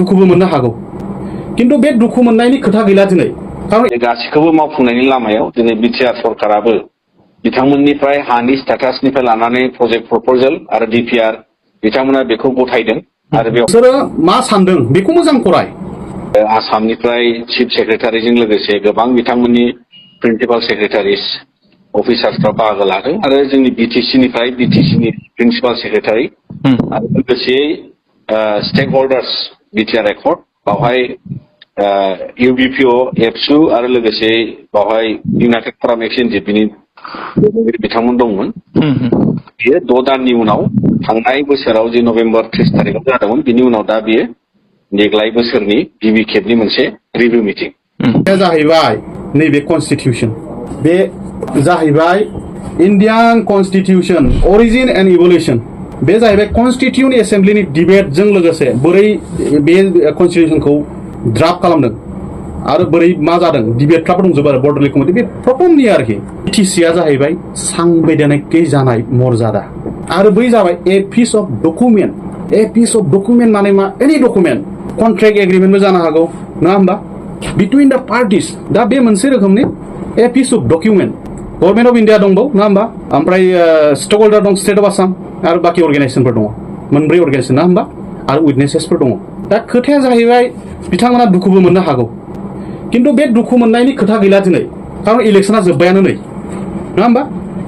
दुखुबो मोननो हागौ किन्तु बे दुखु मोननायनि खोथा गैला दिनै कारन गासिखौबो मावफुंनायनि लामायाव दिनै बिटिआर सरकाराबो बिथांमोननिफ्राय हानि स्टेटासनिफ्राय लानानै प्रजेक्ट प्रप'जेल आरो डिपिआर बिथांमोना बेखौ गथायदों आरो बेयाव बिसोरो मा सानदों बेखौ मोजां फराय आसामनिफ्राय चिफ सेक्रेटारिजों लोगोसे गोबां बिथांमोननि प्रिन्सिपाल सेक्रेटारिस अफिसार्सफ्रा बाहागो लादों आरो जोंनि बिटिसिनिफ्राय बिटिसिनि प्रिन्सिपाल सेक्रेटारि आरो लोगोसेयै स्टेक होल्डार्स बिटिआर एकर्ड बावहाय इउबिपिअ एबसु आरो लोगोसे बावहाय इउनाइटेड फराम एक्सचेन्ज बिनि बिथांमोन दंमोन बियो 6 दाननि उनाव थांनाय बोसोराव जे नभेम्बर 30 तारिखआव जादोंमोन बिनि उनाव दा बियो देग्लाय बोसोरनि गिबि खेबनि मोनसे रिभिउ मिटिं बे जाहैबाय नैबे कनस्टिटिउसन बे जाहैबाय इन्डियान कनस्टिटिउसन अरिजिन एन्ड इभलिउसन बे जाहैबाय कनस्टिटिउन्ट एसेम्ब्लिनि डिबेटजों लोगोसे बोरै बे कनस्टिटिउसनखौ ड्राफ्ट खालामदों आरो बोरै मा जादों डिबेटफ्राबो दंजोबो आरो बर्डरलि कमिटि बे प्रथमनि आरोखि बिटिसिआ जाहैबाय सांबिधानिकै जानाय मर्यादा आरो बै जाबाय ए पिस अफ डकुमेन्ट माने मा एनि डकुमेन्ट कन्ट्रेक्ट एग्रिमेन्टबो जानो हागौ नङा होमबा बिटुइन द पार्टिस दा बे मोनसे रोखोमनि a piece of document government of India दंबावो नङा होमबा ओमफ्राय स्टेक होल्डार दं स्टेट अफ आसाम आरो बाखि अर्गेनाइजेसनफोर दङ मोनब्रै अर्गेनाइजेसन नङा होमबा आरो उइटनेसेसफोर दङ दा खोथाया जाहैबाय बिथांमोना दुखुबो मोननो हागौ किन्तु बे दुखु मोननायनि खोथा गैला दिनै कारन इलेक्शना जोब्बायानो नै नङा होमबा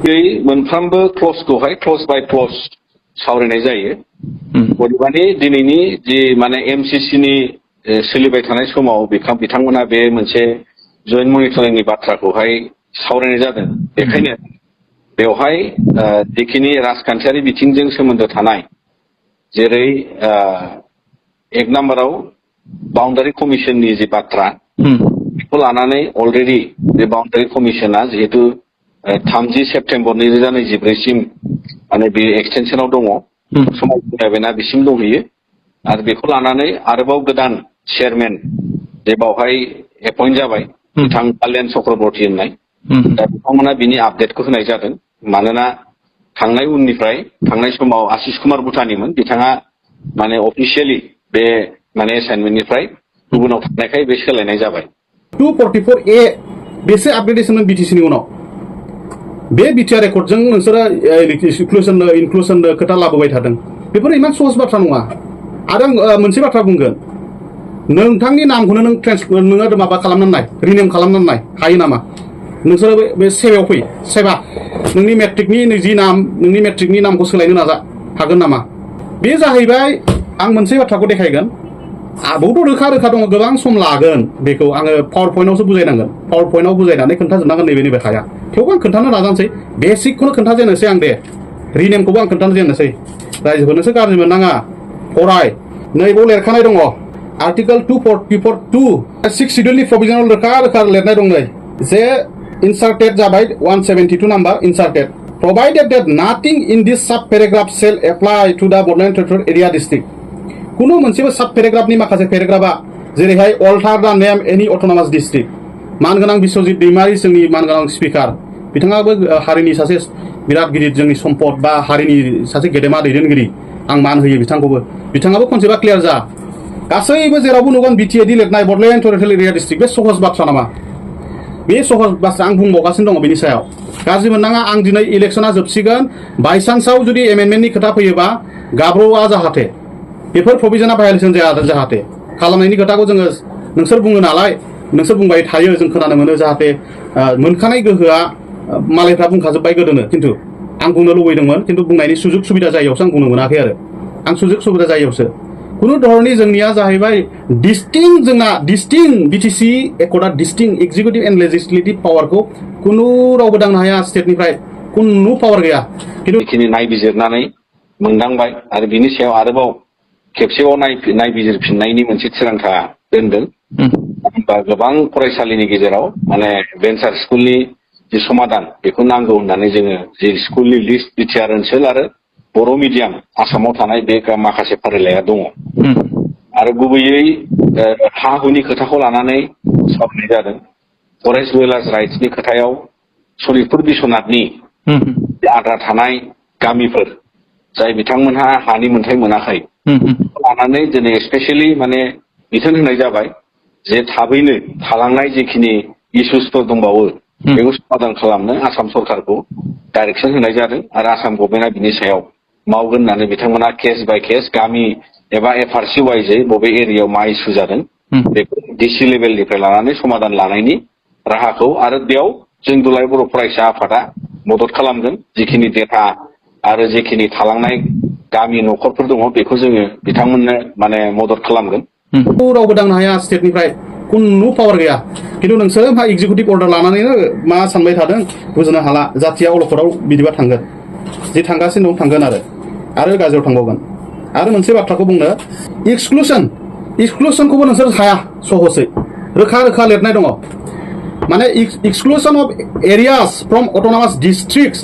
बे मोनफ्रोमबो क्लजखौहाय क्लज बाय क्लज सावरायनाय जायो बबेबानि दिनैनि जि माने एमसिसिनि सोलिबाय थानाय समाव बिथांमोना बे मोनसे जइन्ट मनिटरिंनि बाथ्राखौहाय सावरायनाय जादों बेखायनो बेवहाय जिखिनि राजखान्थियारि बिथिंजों सोमोन्दो थानाय जेरै 1 नाम्बाराव बाउन्डारि कमिसननि जि बाथ्रा बेखौ लानानै अलरेडि बे बाउन्डारि कमिसना जिहेतु 30 सेप्तेम्बर 2024 माने बे एक्सटेनसनाव दङ समाव बुंलायबायना बिसिम दंहैयो आरो बेखौ लानानै आरोबाव गोदान चेयारमेन जे बावहाय एपइन्ट जाबाय बिथां कल्याण चक्रबर्ती होननाय दा बिथांमोना बिनि आपडेटखौ होनाय जादों मानोना थांनाय समाव आशिष कुमार भुटानिमोन बिथाङा माने अफिसियेलि बे माने एसाइनमेन्टनिफ्राय गुबुनाव थांनायखाय बे सोलायनाय जाबाय 244A बेसो आपडेटेसनमोन बिटिसिनि उनाव बे बिटिआर रेकर्डजों नोंसोरो इनक्लुसन खोथा लाबोबाय थादों बेफोर इमान सहज बाथ्रा नङा आरो आं मोनसे बाथ्रा बुंगोन नोंथांनि नामखौनो नोङो माबा खालामनानै नाय रिनेम खालामनानै नाय हायो नामा नोंसोरो बे सेबायाव फै सेबा नोंनि मेट्रिकनि नामखौ सोलायनो नाजा हागोन नामा बे जाहैबाय आं मोनसे बाथ्राखौ देखायगोन आबौथ' रोखा दङ गोबां सम लागोन बेखौ आङो पावार पइन्टआवसो बुजायनांगोन पावार पइन्टआव बुजायनानै खोन्थाजोबनांगोन नैबे हाया थेवबो आं खोन्थानो नाजानोसै बेसिकखौनो खोन्थाजेननोसै आं दे रिनेमखौबो आं खोन्थानो जेननोसै रायजोफोरनोसो गाज्रि मोननाङा फराय नैबाव लिरखानाय दङ आर्टिकेल 244(2) 6 शिड्युलनि प्रभिजनाव रोखा लिरनाय दं नै जे इनसार्टेड जाबाय 172 number इनसार्टेड provided that nothing in this sub paragraph shall apply to the Bodoland Territorial Area District कुनु मोनसेबो सब पेराग्राफनि माखासे पेराग्राफा जेरैहाय अल्टार द नेम एनि अटोनमास डिस्ट्रिक्ट मानगोनां बिश्वजित दैमारि जोंनि मानगोनां स्पिकार बिथाङाबो हारिनि सासे बिराद गिदिर जोंनि सम्पद बा हारिनि सासे गेदेमा दैदेनगिरि आं मान होयो बिथाङाबो खनसेबा क्लियार जा गासैबो जेरावबो नुगोन बिटिएडि लिरनाय बडलेण्ड टेरिटरियेल एरिया डिस्ट्रिक्ट बे सहज बाथ्रा नामा बे सहज बाथ्रा आं बुंबावगासिनो दङ बेनि सायाव गाज्रि मोननाङा आं दिनै इलेक्शना जोबसिगोन बायसान्सआव जुदि एमेन्डमेन्टनि खोथा फैयोबा गाब्र'आ जाहाथे बेफोर प्रभिजना भायलेसन जाया जाहाथे खालामनायनि खोथाखौ जोङो नोंसोर बुङो नालाय नोंसोर बुंबाय थायो जों खोनानो मोनो जाहाथे मोनखानाय गोहोआ मालायफ्रा बुंखाजोब्बाय गोदोनो खिन्थु आं बुंनो लुबैदोंमोन खिन्थु बुंनायनि सुजुग सुबिदा जायैयावसो आं बुंनो मोनाखै आरो आं सुजुग सुबिदा जायैयावसो कुनु धरननि जोंनिया जाहैबाय डिस्टिं बिटिसि एकर्डआ डिस्टिं एक्जिकिउटिभ एन्ड लेजिस्लेटिभ पावारखौ कुनु रावबो दांनो हाया स्टेटनिफ्राय कुनु पावार गैया खिन्थु नायबिजिरनानै मोनदांबाय आरो बिनि सायाव आरोबाव खेबसेबाव नायबिजिरफिननायनि मोनसे थिरांथा दोनदों होनबा गोबां फरायसालिनि गेजेराव माने भेन्सार स्कुलनि जि समाधान बेखौ नांगौ होननानै जोङो जि स्कुलनि लिस्ट बिटिआर ओनसोल आरो बर' मिडियाम आसामाव थानाय बे माखासे फारिलाइया दङ आरो गुबैयै हा हुनि खोथाखौ लानानै सावरायनाय जादों फरेस्ट डुवेलार्स राइट्सनि खोथायाव सनितपुर बिश्वनाथनि आद्रा थानाय गामिफोर जाय बिथांमोनहा हानि मोन्थाय मोनाखै लानानै दिनै स्पेसियेलि माने बिथोन होनाय जाबाय जे थाबैनो थालांनाय जिखिनि इस्युसफोर दंबावो बेखौ समाधान खालामनो आसाम सरकारखौ डाइरेक्सन होनाय जादों आरो आसाम गभर्नमेन्टआ बिनि सायाव मावगोन होननानै बिथांमोना केस बाय केस गामि एबा एफआरसि वाइजै बबे एरियायाव मा इस्यु जादों बेखौ डिसि लेभेलनिफ्राय लानानै समाधान लानायनि राहाखौ आरो बेयाव जों दुलाराय बर' फरायसा आफादा मदद खालामगोन जिखिनि डेटा आरो जिखिनि थालांनाय गामि न'खरफोर दङ बेखौ जोङो बिथांमोननो माने मदद खालामगोन रावबो दांनो हाया स्टेटनिफ्राय खुनु पावार गैया खिन्थु नोंसोरो मा एग्जिकिउटिभ अर्डार लानानैनो मा सानबाय थादों बुजिनो हाला जाथिया अलखदाव बिदिबा थांगोन जि थांगासिनो दं थांगोन आरो गाज्रियाव थांबावगोन आरो मोनसे बाथ्राखौ बुंनो एक्सक्लुसनखौबो नोंसोर हाया सहसै रोखा रोखा लिरनाय दङ माने exclusion of areas from autonomous districts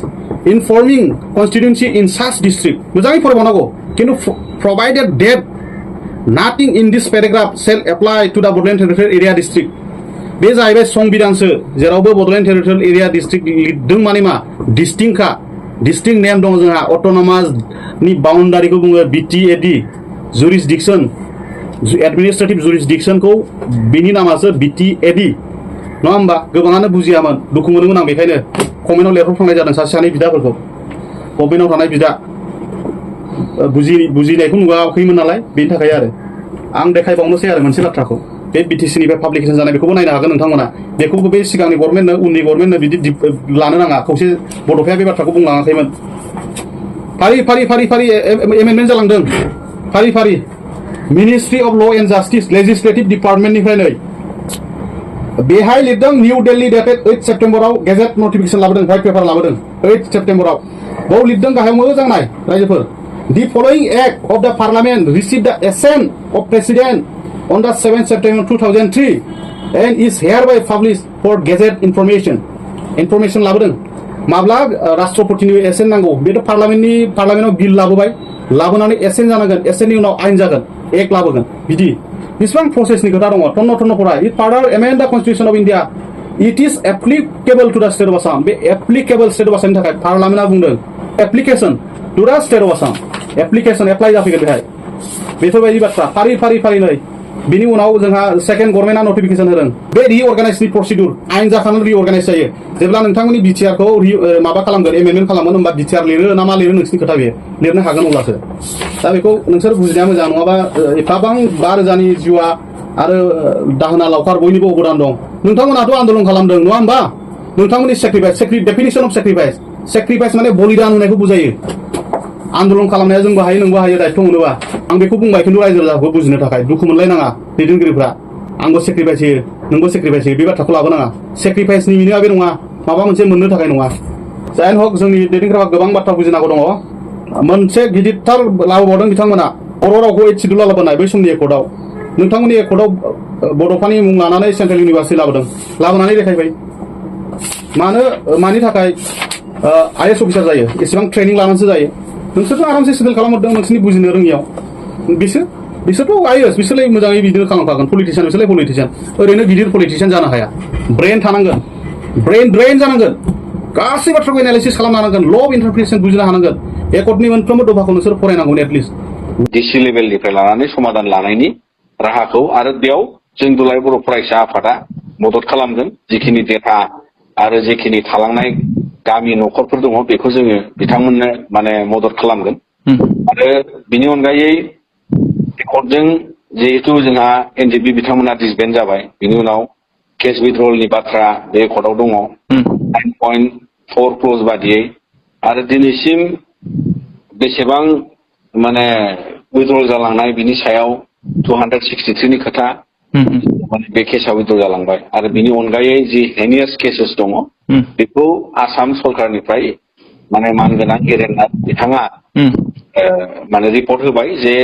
in forming constituency in such district मोजाङै फरायबावनांगौ खिन्थु provided that nothing in this paragraph shall apply to the Bodoland Territorial Area District बे जाहैबाय संबिधानसो जेरावबो बड'लेण्ड टेरिटरियेल एरिया डिस्ट्रिक्ट लिरदों माने मा डिस्टिंक्ट नेम दङ जोंहा अट'नमासनि बाउन्डारिखौ बुङो बिटिएडि जुरिसडिक्सन एडमिनिस्ट्रेटिभ जुरिसडिक्सनखौ बिनि नामासो बिटिएडि नङा होमबा गोबाङानो बुजियामोन दुखु मोनोमोन आं बेखायनो कमेन्टआव लिरहरफ्लांनाय जादों सासे सानै बिदाफोरखौ गभर्नमेन्टआव थानाय बिदा बुजिनायखौ नुवाखैमोन नालाय बेनि थाखाय आरो आं देखायबावनोसै आरो मोनसे बाथ्राखौ बे बिटिसिनिफ्राय पाब्लिकेसन जानाय बेखौबो नायनो हागोन नोंथांमोना बेखौबो बे सिगांनि गभर्नमेन्टनो उननि गभर्नमेन्टनो बिदि लानो नाङा खौसे बड'फाया बे बाथ्राखौ बुंलाङाखैमोन फारि एमेन्डमेन्ट जालांदों फारि ministry of law' and justice legislative डिपार्टमेन्टनिफ्राय नै बेहाय लिरदों निउ दिल्ली डेटेड 8 सेप्टेम्बराव गेजेट नटिफिकेसन लाबोदों व्हाइट पेपार लाबोदों 8 सेप्टेम्बराव बाव लिरदों गाहायाव मोजां नाय रायजोफोर The following act of the parliament received the assent of president on the 7th September 2003 and is hereby published for gazette information लाबोदों माब्ला राष्ट्रपतिनि एसेन्ट नांगौ बेथ' पार्लामेन्टआव बिल लाबोनानै एसेन्ट जानांगोन एसेन्टनि उनाव आइन जागोन एक्ट लाबोगोन बिदि बेसेबां प्रसेसनि खोथा दङ टन्न फरा it further amend the constitution of India it is applicable to the state of Assam बे एप्लिकेबल स्टेट अफ आसामनि थाखाय पार्लामेन्टआ बुंदों application to the state of Assam application apply जाफैगोन बेहाय बेफोरबायदि बाथ्रा फारि नै बिनि उनाव जोंहा सेकेन्ड गभर्नमेन्टआ नटिफिकेसन होदों बे रिअर्गानाइजनि प्रसिडिउर आइन जाखानानै रिअर्गानाइज जायो जेब्ला नोंथांमोननि बिटिआरखौ माबा खालामगोन एमेन्डमेन्ट खालामगोन होमबा बिटिआर लिरो ना मा लिरो नोंसिनि खोथा बेयो लिरनो हागोन अब्लासो दा बेखौ नोंसोर बुजिनाया मोजां नङाबा एफाबां 5,000नि जिउआ आरो दाहोना लावखार बयनिबो अबदान दं नोंथांमोनाथ' आन्दोलन खालामदों नङा होमबा नोंथांमोननि डेफिनिसन अफ सेक्रिफाइस माने बलिदान होनायखौ बुजायो आन्दोलन खालामनाया जोंबो हायो नोंबो हायो दायथ' मोनोबा आं बेखौ बुंबाय खिन्थु रायजो राजाखौ बुजिनो थाखाय दुखु मोनलायनाङा दैदेनगिरिफ्रा आंबो सेक्रिफाइस होयो नोंबो सेक्रिफाइस होयो बे बाथ्राखौ लाबोनाङा सेक्रिफाइसनि मिनिङा बे नङा माबा मोनसे मोननो थाखाय नङा जायानो हक जोंनि दैदेनगिरिफ्रा गोबां बाथ्रा बुजिनांगौ दङ मोनसे गिदिरथार लाबोबावदों बिथांमोना बर' रावखौ 8 सिडुल लाबोनाय बै समनि एकर्डआव नोंथांमोननि एकर्डआव बड'फानि मुं लानानै सेन्ट्रेल इउनिभार्सिटि लाबोनानै देखायबाय मानि थाखाय आइएस अफिसार जायो एसेबां ट्रेनिं लानानैसो जायो नोंसोरथ' आरामसे सेटेल खालामहरदों नोंसोरनि बुजिनो रोङियाव बिसोरथ' आइएस बिसोरलाय मोजाङै बिदिनो खालामखागोन पलिटिशियान बिसोरलाय पलिटिशियान ओरैनो गिदिर पलिटिशियान जानो हाया ब्रेन थानांगोन ब्रेन जानांगोन गासै बाथ्राखौ एनालाइसिस खालामनो हानांगोन ल अफ इन्टारप्रिटेसन बुजिनो हानांगोन एकर्डनि मोनफ्रोमबो दफाखौ नोंसोर फरायनांगोन एटलिस्ट डिसि लेभेलनिफ्राय लानानै समाधान लानायनि राहाखौ आरो बेयाव जों दुलाराय बर' फरायसा आफादा मदद खालामगोन जिखिनि डेटा आरो जिखिनि थालांनाय गामि न'खरफोर दङ बेखौ जोङो बिथांमोननो माने मदद खालामगोन आरो बिनि अनगायै एकर्डजों जिहेतु जोंहा एनजिपि बिथांमोना डिसबेन्ड जाबाय बिनि उनाव केस विथड्रलनि बाथ्रा बे एकर्डआव दङ 9.4 क्लज बादियै आरो दिनैसिम बेसेबां माने विथड्रल जालांनाय बिनि सायाव 263 नि खोथा बे केसआ विथड्र जालांबाय आरो बिनि अनगायै जि हेनियास केसेस दङ बेखौ आसाम सरकारनिफ्राय माने मानगोनां गेरेन्ना बिथाङा माने रिपर्ट होबाय जे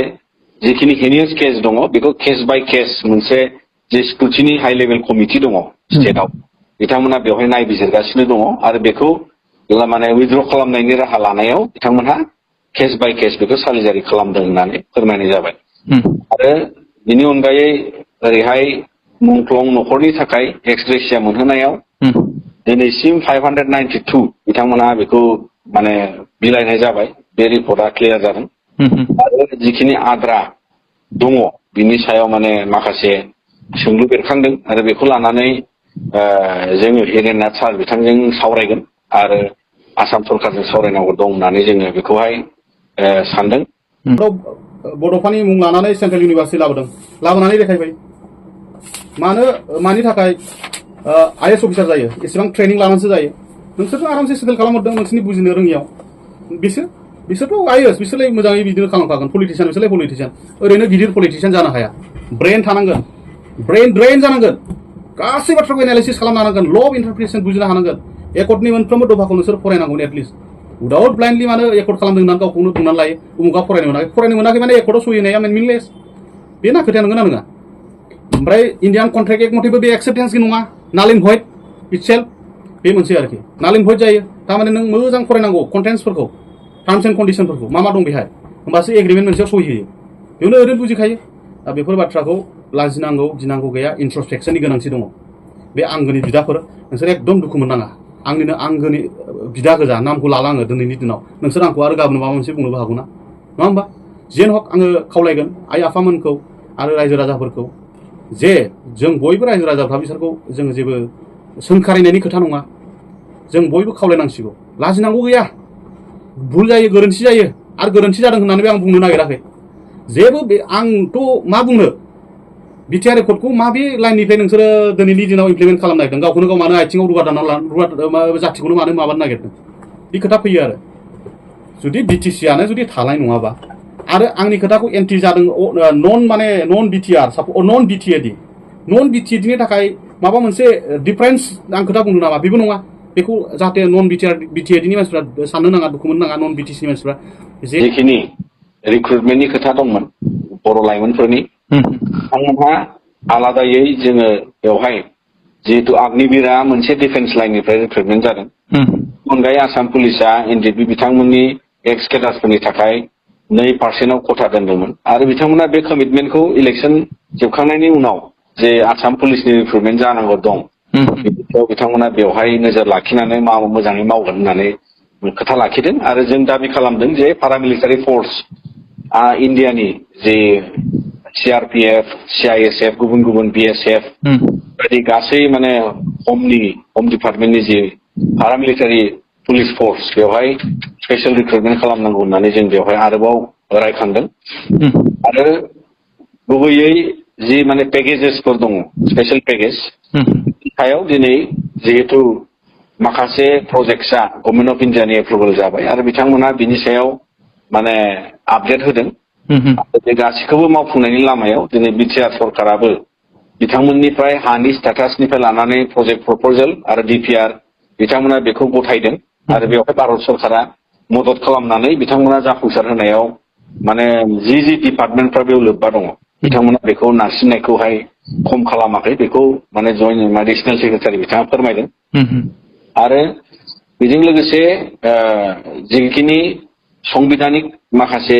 जिखिनि हेनियास केस दङ बेखौ केस बाय केस मोनसे जे स्क्रुटिनि हाइ लेभेल कमिटि दङ स्टेटआव बिथांमोना बेवहाय नायबिजिरगासिनो दङ आरो बेखौ माने विथड्र खालामनायनि राहा लानायाव बिथांमोनहा केस बाय केस बेखौ सालिजारि खालामदों होननानै फोरमायनाय जाबाय आरो बिनि अनगायै ओरैहाय मुंख्लं न'खरनि थाखाय एक्सग्रेसिया मोनहोनायाव दिनैसिम 592 बिथांमोना बेखौ माने बिलाइनाय जाबाय बे रिपर्टआ क्लियार जादों आरो जिखिनि आद्रा दङ बिनि सायाव माने माखासे सोंलु बेरखांदों आरो बेखौ लानानै जोङो हिरेन नाथ सार बिथांजों सावरायगोन आरो आसाम सरकारजों सावरायनांगौ दं होननानै जोङो बेखौहाय सानदों। बड'फानि मुं लानानै सेन्ट्रेल इउनिभार्सिटि लाबोनानै देखायबाय मानि थाखाय आइएस अफिसार जायो एसेबां ट्रेनिं लानानैसो जायो नोंसोरथ' आरामसे सेटेल खालामहरदों नोंसोरनि बुजिनो रोङियाव बिसोरथ' आइएस बिसोरलाय मोजाङै बिदिनो खालामखागोन पलिटिसियान बिसोरलाय पलिटिसियान ओरैनो गिदिर पलिटिसियान जानो हाया ब्रेन थानांगोन ब्रेन जानांगोन गासै बाथ्राखौ एनालाइसिस खालामनो हानांगोन ल' अफ इन्टारप्रिटेसन बुजिनो हानांगोन एकर्डनि मोनफ्रोमबो दफाखौ नोंसोर फरायनांगोन एटलिस्ट उइदाउट ब्लाइन्डलि मानो एकर्ड खालामदों होननानै गावखौनो बुंनानै लायो उमुगा फरायनो मोनाखै माने एकर्डआव सहि होनाया मिनिंलेस बेना खोथाया नंगौना नङा ओमफ्राय इन्डियान कन्ट्रेक्ट एक्ट मथेबो बे एक्सेप्टेन्सनि नङा नाल एन्ड भइड इटसेल्फ बे मोनसे आरोखि नाल एन्ड भइड जायो थारमाने नों मोजां फरायनांगौ कन्टेन्ट्सफोरखौ टार्म्स एन्ड कन्डिशनफोरखौ मा दं बेहाय होमबासो एग्रिमेन्ट मोनसेयाव सहि होयो बेयावनो ओरैनो बुजिखायो दा बेफोर बाथ्राखौ लाजिनांगौ गिनांगौ गैया इन्ट्रस्पेक्सननि गोनांथि दङ बे आंगोनि बिदाफोर नोंसोर एकदम दुखु मोननाङा आंनिनो आंगोनि बिदा गोजा नामखौ लाला आङो दिनैनि दिनाव नोंसोर आंखौ आरो गाबोन माबा मोनसे बुंनोबो हागौ ना नङा होमबा जेन हक आङो खावलायगोन आइ आफामोनखौ आरो रायजो राजाफोरखौ जे जों बयबो रायजो राजाफ्रा बिसोरखौ जोङो जेबो सोंखारिनायनि खोथा नङा जों बयबो खावलायनांसिगौ लाजिनांगौ गैया भुल जायो गोरोन्थि जायो आरो गोरोन्थि जादों होननानैबो आं बुंनो नागिराखै जेबो बे आंथ' मा बुंनो बिटिआर एकर्डखौ माबे लाइननिफ्राय नोंसोरो दिनैनि दिनाव इमप्लिमेन्ट खालामनो नागिरदों गावखौनो गाव मानो आथिङाव रुवा दानना जाथिखौनो मानो माबानो नागिरदों बे खोथा फैयो आरो जुदि बिटिसिआनो जुदि थानाय नङाबा आरो आंनि खोथाखौ एन्टि जादों नन बिटिएडि थाखाय माबा मोनसे डिफारेन्स आं खोथा बुंदों नामा बेबो नङा बेखौ जाहाथे नन बिटिएडनि मानसिफ्रा साननो नाङा दुखु मोननो नाङा नन बिटिसिनि मानसिफ्रा जेखिनि रिक्रुटमेन्टनि खोथा दंमोन बर' लाइमोनफोरनि बिथांमोनहा आलादायै जोङो बेवहाय जिहेतु अग्निवीरआ मोनसे डिफेन्स लाइननिफ्राय रिक्रुटमेन्ट जादों अनगायै आसाम पुलिसआ एनडिएफबि बिथांमोननि एक्स केडार्सफोरनि थाखाय 2% खथा दोनदोंमोन आरो बिथांमोना बे कमिटमेन्टखौ इलेक्सन जोबखांनायनि उनाव जे आसाम पुलिसनि रिक्रुटमेन्ट जानांगौ दं बेयाव बिथांमोना बेवहाय नोजोर लाखिनानै मोजाङै मावगोन होननानै खोथा लाखिदों आरो जों दाबि खालामदों जे पारामिलिटारि फर्स इन्डियानि जे सिआरपिएफ सिआइएसएफ गुबुन बिएसएफ बायदि गासै माने हम डिपार्टमेन्टनि जे पारामिलिटारि पुलिस फर्स बेवहाय स्पेशल रिक्रुटमेन्ट खालामनांगौ होननानै जों बेवहाय आरोबाव रायखांदों आरो गुबैयै जि माने पेकेजेसफोर दङ स्पेशल पेकेज सायाव दिनै जिहेतु माखासे प्रजेक्टसा गभर्नमेन्ट अफ इन्डियानि एप्रुभेल जाबाय आरो बिथांमोना बिनि सायाव माने आपडेट होदों बे गासैखौबो मावफुंनायनि लामायाव दिनै बिटिआर सरकाराबो बिथांमोननिफ्राय हानि स्टेटासनिफ्राय लानानै प्रजेक्ट प्रप'जेल आरो डिपिआर बिथांमोना बेखौ गथायदों आरो बेवहाय भारत सरकारा मदद खालामनानै बिथांमोना जाफुंसार होनायाव माने जि डिपार्टमेन्टफ्रा बेयाव लोब्बा दङ बिथांमोना बेखौ नारसिननायखौहाय खम खालामाखै बेखौ माने जयेन्ट एडिसनेल सेक्रेटारि बिथाङा फोरमायदों आरो बेजों लोगोसे जिखिनि संबिधानिक माखासे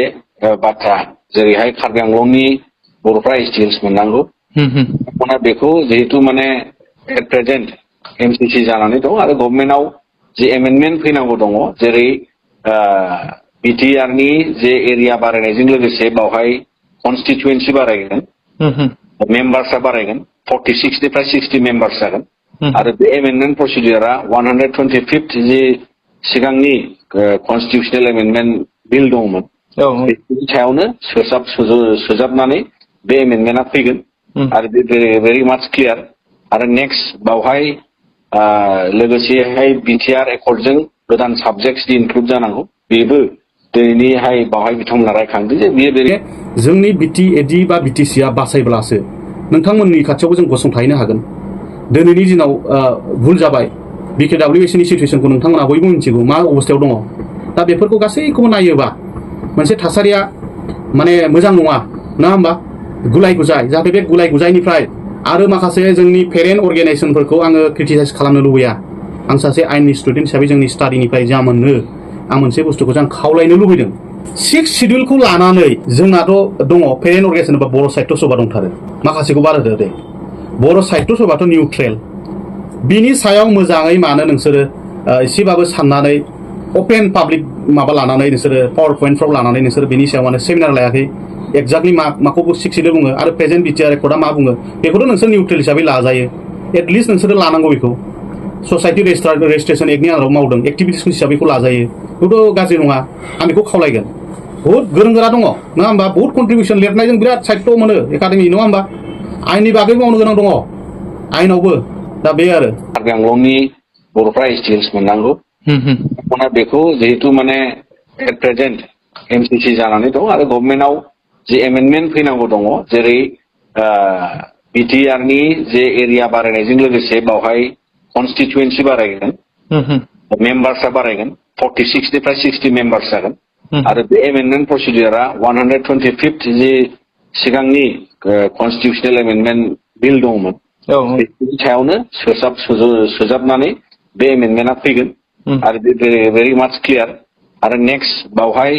बाथ्रा जेरैहाय कार्बि आंलंनि बर'फ्रा एसटिएस मोननांगौ बिथांमोना बेखौ जिहेतु माने एट प्रेजेन्ट एमसिसि जानानै दं आरो गभर्नमेन्टआव जे एमेन्डमेन्ट फैनांगौ दङ जेरै बिटिआरनि जे एरिया बारायनायजों लोगोसे बावहाय कनस्टिटुवेन्सि बारायगोन मेम्बार्सआ बारायगोन 46 निफ्राय 60 मेम्बार्स जागोन आरो बे एमेन्डमेन्ट प्रसिडिउरा 125th जे सिगांनि कनस्टिटिउसनेल एमेन्डमेन्ट बिल दंमोन बेनि सायावनो सोजाबनानै बे एमेन्डमेन्टआ फैगोन आरो बे भेरि माच क्लियार आरो नेक्स्ट बावहाय लोगोसेहाय बिटिआर एकर्डजों गोदान साबजेक्टस इनक्लुड जानांगौ बेबो दिनैनिहाय बावहाय बिथांमोना रायखांदों जे बेयो जोंनि बिटिएडि बा बिटिसिआ बासायब्लासो नोंथांमोननि खाथियावबो जों गसंथाहैनो हागोन दिनैनि दिनाव भुल जाबाय बिकेडब्लिउएसनि सिटुएसनखौ नोंथांमोना बयबो मिथिगौ मा अबस्थायाव दङ दा बेफोरखौ गासैखौबो नायोबा मोनसे थासारिया माने मोजां नङा ना होमबा गुलाय गुजाय जाहाथे बे गुलाय गुजायनिफ्राय आरो माखासे जोंनि पेरेन्ट अर्गेनाइजेसनफोरखौ आङो क्रिटिसाइज खालामनो लुबैया आं सासे आइननि स्टुडेन्ट हिसाबै जोंनि स्टाडिनिफ्राय जा मोनो आं मोनसे बुस्थुखौ जों खावलायनो लुबैदों 6 शिडिउलखौ लानानै जोंनाथ' दङ पेरेन्ट अर्गेनाइजेसन बा बर' साहित्य सभा दंथारो माखासेखौ बार होदो दे बर' साहित्य सभाथ' निउट्रेल बिनि सायाव मोजाङै मानो नोंसोरो एसेबाबो साननानै अपेन पाब्लिक माबा लानानै नोंसोरो पावार पइन्टफ्राव लानानै नोंसोरो बिनि सायाव माने सेमिनार लायाखै एक्जाक्टलि माखौ सिक्सटिल बुङो आरो प्रेजेन्ट बिटिआर रेकर्डआ मा बुङो बेखौथ' नोंसोर निउट्रेल हिसाबै लाजायो एटलिस्ट नोंसोरो लानांगौ बेखौ ससाइटि रेजिस्ट्रेसन एक्टनि आन्दाराव मावदों एक्टिभिटिस हिसाबै बेखौ लाजायो बेखौथ' गाज्रि नङा आं बेखौ खावलायगोन बहुत गोरों गोरा दङ नङा होमबा बहुत कन्ट्रिबिउसन लिरनायजों बिराद साहित्य मोनो एकाडेमि नङा होमबा आयेननि बागै मावनो गोनां दङ आयेनावबो दा बे आरो कार्बि आंलंनि बर'फ्रा एसटिएल्स मोननांगौ उनाव बेखौ जिहेतु माने एट प्रेजेन्ट एमसिसि जानानै दं आरो गभर्नमेन्टआव जे एमेन्डमेन्ट फैनांगौ दङ जेरै बिटिआरनि जे एरिया बारायनायजों लोगोसे बावहाय कनस्टिटुवेन्सि बारायगोन मेम्बार्सआ बारायगोन 46 निफ्राय 60 मेम्बार्स जागोन आरो बे एमेन्डमेन्ट प्रसिडिउरा 125th जे सिगांनि कनस्टिटिउसनेल एमेन्डमेन्ट बिल दंमोन बेनि सायावनो सोजाबनानै बे एमेन्डमेन्टआ फैगोन आरो बे भेरि माच क्लियार आरो नेक्स्ट बावहाय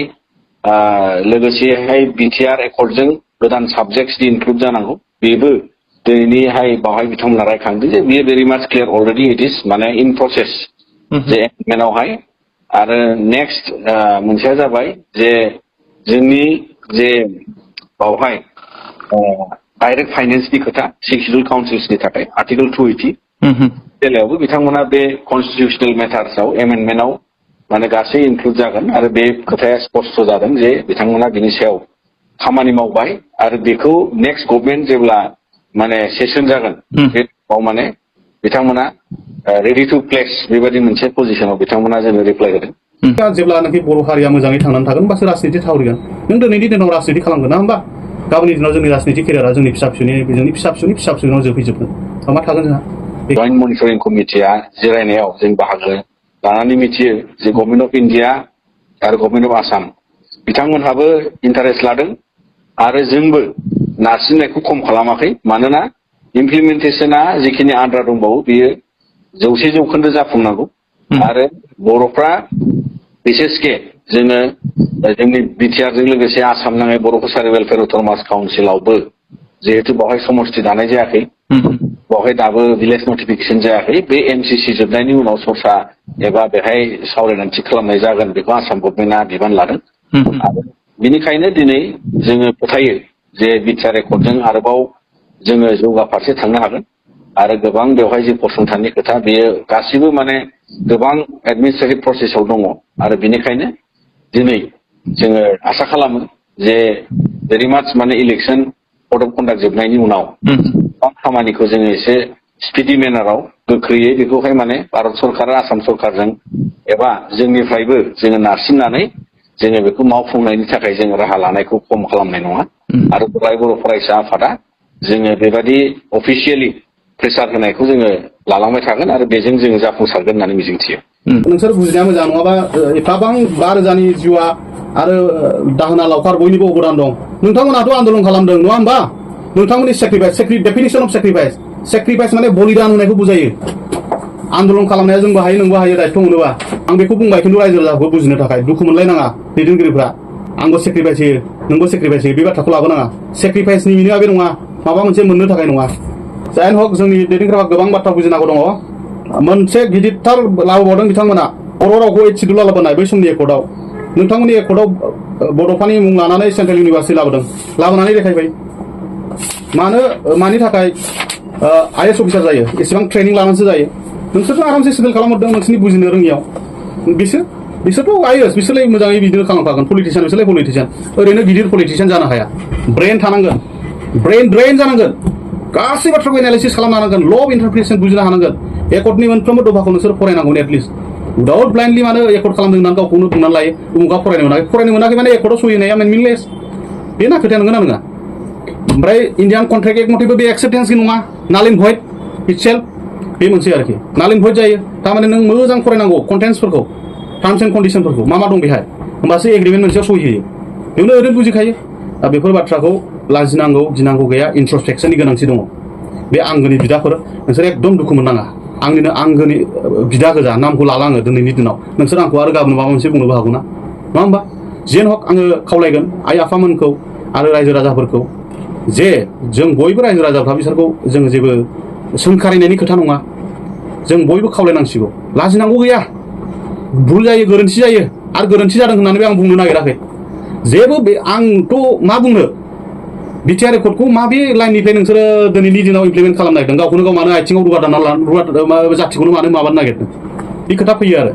लोगोसेहाय बिटिआर एकर्डजों गोदान साबजेक्टस इनक्लुड जानांगौ बेबो दिनैनिहाय बावहाय बिथांमोना रायखांदों जे बियो भेरि माच क्लियार अलरेडि इट इज माने इन प्रसेस जे एमेन्डमेन्टआवहाय आरो नेक्स्ट मोनसेया जाबाय जे जोंनि जे बावहाय डाइरेक्ट फाइनेन्सनि खोथा सिक्सुरेल काउन्सिल्सनि थाखाय आर्टिकल 280 बेलायावबो बिथांमोना बे कनस्टिटिउसनेल मेटार्सआव एमेन्डमेन्टआव माने गासै इनक्लुड जागोन आरो बे खोथाया स्पष्ट जादों जे बिथांमोना बिनि सायाव खामानि मावबाय आरो बेखौ नेक्स्ट गभर्नमेन्ट जेब्ला माने सेसन जागोन बे समाव माने बिथांमोना रेडि टु प्लेस बेबायदि मोनसे पजिसनाव बिथांमोना जोंनो रिप्लाइ होदों जेब्लानाखि बर' हारिया मोजाङै थांनानै थागोन होमबासो राजनिति थावरिगोन नों दिनैनि दिनाव राजनिति खालामगोन ना होमबा गाबोननि दिनाव जोंनि राजनिति केरियारा जोंनि फिसा फिसौनि जोबहैजोबगोन मा थागोन जोंहा जइन्ट मनिटरिं कमिटिया जिरायनायाव जों बाहागो लानानै मिथियो जे गभर्नमेन्ट अफ इन्डिया आरो गभर्नमेन्ट अफ आसाम बिथांमोनहाबो इन्टारेस्ट लादों आरो जोंबो नारसिननायखौ खम खालामाखै मानोना इमप्लिमेन्टेसना जिखिनि आद्रा दंबावो बियो 100% जाफुंनांगौ आरो बर'फ्रा बिसेसके जोङो जोंनि बिटिआरजों लोगोसे आसाम नाङै बर' कसारि वेलफेयार अट'नमास काउन्सिलावबो जिहेतु बावहाय समस्ति दानाय जायाखै बावहाय दाबो भिलेज नटिफिकेसन जायाखै बे एमसिसि जोबनायनि उनाव सरसा एबा बेहाय सावरायनानै थि खालामनाय जागोन बेखौ आसाम गभर्नमेन्टआ बिबान लादों आरो बिनिखायनो दिनै जोङो फोथायो जे बिटिआर रेकर्डजों आरोबाव जोङो जौगा फारसे थांनो हागोन आरो गोबां बेवहाय जे फसंथाननि खोथा बेयो गासिबो माने गोबां एडमिनिस्ट्रेटिभ प्रसेसआव दङ आरो बिनिखायनो दिनै जोङो आसा खालामो जे भेरि माच माने इलेक्सन कड अफ कन्डाक्ट जोबनायनि उनाव गोबां खामानिखौ जोङो एसे स्पिडि मेनाराव गोख्रैयै बेखौहाय माने भारत सरकार आसाम सरकारजों एबा जोंनिफ्रायबो जोङो नारसिननानै जोङो बेखौ मावफुंनायनि थाखाय जोङो राहा लानायखौ खम खालामनाय नङा आरो बर' फरायसा आफादा जोङो बेबादि अफिसियेलि प्रेसार होनायखौ जोङो लालांबाय थागोन आरो बेजों जोङो जाफुंसारगोन होननानै मिजिंथियो नोंसोर बुजिनाया मोजां नङाबा एफाबां 5,000नि जिउआ आरो दाहोना लावखार बयनिबो अबदान दं नोंथांमोनाथ' आन्दलन खालामदों नङा होमबा नोंथांमोननि डेफिनेसन अफ सेक्रिफाइस माने बलिदान होनायखौ बुजायो आन्दलन खालामनाया जोंबो हायो नोंबो हायो दायथ' मोनोबा आं बेखौ बुंबाय खिन्थु रायजो राजाखौ बुजिनो थाखाय दुखु मोनलायनाङा दैदेनगिरिफ्रा आंबो सेक्रिफाइस होयो नोंबो सेक्रिफाइस होयो बे बाथ्राखौ लाबोनाङा सेक्रिफाइसनि मिनिङा बे नङा माबा मोनसे मोननो थाखाय नङा जायानो हक जोंनि दैदेनगिरिफ्रा गोबां बाथ्रा बुजिनांगौ दङ मोनसे गिदिरथार लाबोबावदों बिथांमोना बर' रावखौ 8 शिड्युल लाबोनाय बै समनि एकर्डआव नोंथांमोननि एकर्डआव बड'फानि मुं लानानै सेन्ट्रेल इउनिभार्सिटि लाबोनानै देखायबाय मानि थाखाय आइएस अफिसार जायो एसेबां ट्रेनिं लानानैसो जायो नोंसोरथ' आरामसे सेटेल खालामहरदों नोंसोरनि बुजिनो रोङियाव बिसोरथ' आइएस बिसोरलाय मोजाङै बिदिनो खालामखागोन पलिटिशियान बिसोरलाय पलिटिशियान ओरैनो गिदिर पलिटिशियान जानो हाया ब्रेन थानांगोन ब्रेन जानांगोन गासै बाथ्राखौ एनालाइसिस खालामनो हानांगोन ल अफ इन्टारप्रिटेसन बुजिनो हानांगोन एकर्डनि मोनफ्रोमबो दफाखौ नोंसोर फरायनांगोन एटलिस्ट उइदाउट ब्लाइन्डलि मानो एकर्ड खालामदों होननानै गावखौनो बुंनानै लायो उमुगा फरायनो मोनाखै माने एकर्डआव सहि होनाया मिनिंलेस बेना खोथाया नंगौना नङा ओमफ्राय इन्डियान कन्ट्रेक्ट एक्ट मथेबो बे एक्सेप्टेन्सनि नङा नाल इन भइड इटसेल्फ बे मोनसे आरोखि नाल इन भइड जायो थारमाने नों मोजां फरायनांगौ कन्टेन्ट्सफोरखौ टार्म्स एन्ड कन्डिसनफोरखौ मा दं बेहाय होमबासो एग्रिमेन्ट मोनसेयाव सहि होयो बेयावनो ओरैनो बुजिखायो दा बेफोर बाथ्राखौ लाजिनांगौ गिनांगौ गैया इन्ट्रस्पेक्सननि गोनांथि दङ बे आंगोनि बिदाफोर नोंसोर एकदम दुखु मोननाङा आंनिनो आंगोनि बिदा गोजा नामखौ लालाङो दिनैनि दिनाव नोंसोर आंखौ आरो गाबोन माबा मोनसे बुंनोबो हागौ ना नङा होमबा जेन हक आङो खावलायगोन आइ आफामोनखौ आरो रायजो राजाफोरखौ जे जों बयबो रायजो राजाफ्रा बिसोरखौ जों जेबो सोंखारिनायनि खोथा नङा जों बयबो खावलायनांसिगौ लाजिनांगौ गैया भुल जायो गोरोन्थि जायो आरो गोरोन्थि जादों होननानैबो आं बुंनो नागिराखै जेबो बे आंथ' मा बुंनो बिटिआर रेकर्डखौ माबे लाइननिफ्राय नोंसोरो दिनैनि दिनाव इमप्लिमेन्ट खालामनो नागिरदों गावखौनो गाव मानो आथिङाव रुवा दानना जाथिखौनो मानो माबानो नागिरदों बे खोथा फैयो आरो